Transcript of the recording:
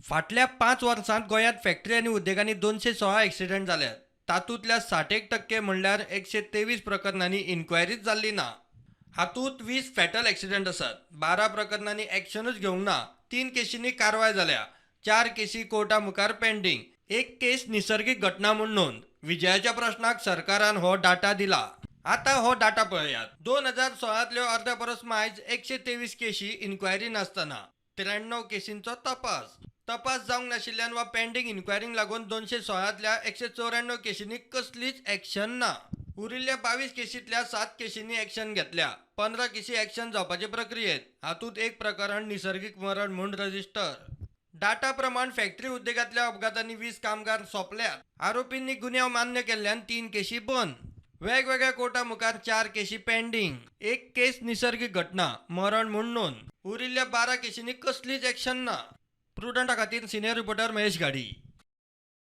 फाटल्या 5 वर्सांत गोंयांत फॅक्टरी आनी उद्देगांनी 216 एक्सिडंट जाल्यात. तातूंतल्या 60% म्हणल्यार 123 प्रकरणांनी इन्क्वायरीच जाल्ली ना. हातूंत 20 फॅटल एक्सिडंट आसात. 12 प्रकरणांनी एक्शनूच घेवंक ना. 3 केशींनी कारवाय जाल्या. 4 केशी कोर्टा मुखार पेंडींग. 1 केस निसर्गीक घटना म्हूण नोंद. विजयाच्या प्रश्नाक सरकारान हो डाटा दिला. आतां हो डाटा पळयात. 2016तल्यो अर्द्या परस मायज 123 केशी इन्क्वायरी नासतना, 93 केशींचो तपास. तपास जावंक नाशिल्ल्यान वा पेंडींग इन्क्वायरींक लागून 216तल्या 194 केशींनी कसलीच एक्शन ना. उरिल्ल्या 22 केशींतल्या 7 केशींनी एक्शन घेतल्या. 15 केशी एक्शन जावपाचे प्रक्रियेत. हातूंत 1 प्रकरण निसर्गीक मरण म्हूण रजिस्टर. डाटा प्रमाण फॅक्टरी उद्देगांतल्या अपघातांनी 20 कामगार सोंपल्यात. आरोपींनी गुन्यांव मान्य केल्ल्यान 3 केशी बंद. वेगवेगळ्या कोर्टा मुखार 4 केशी पेंडींग. 1 केस निसर्गीक घटना मरण म्हूण नोंद. उरिल्ल्या 12 केशींनी कसलीच एक्शन ना. प्रुडंटा खातीर सिनियर रिपोर्टर महेश घाडी.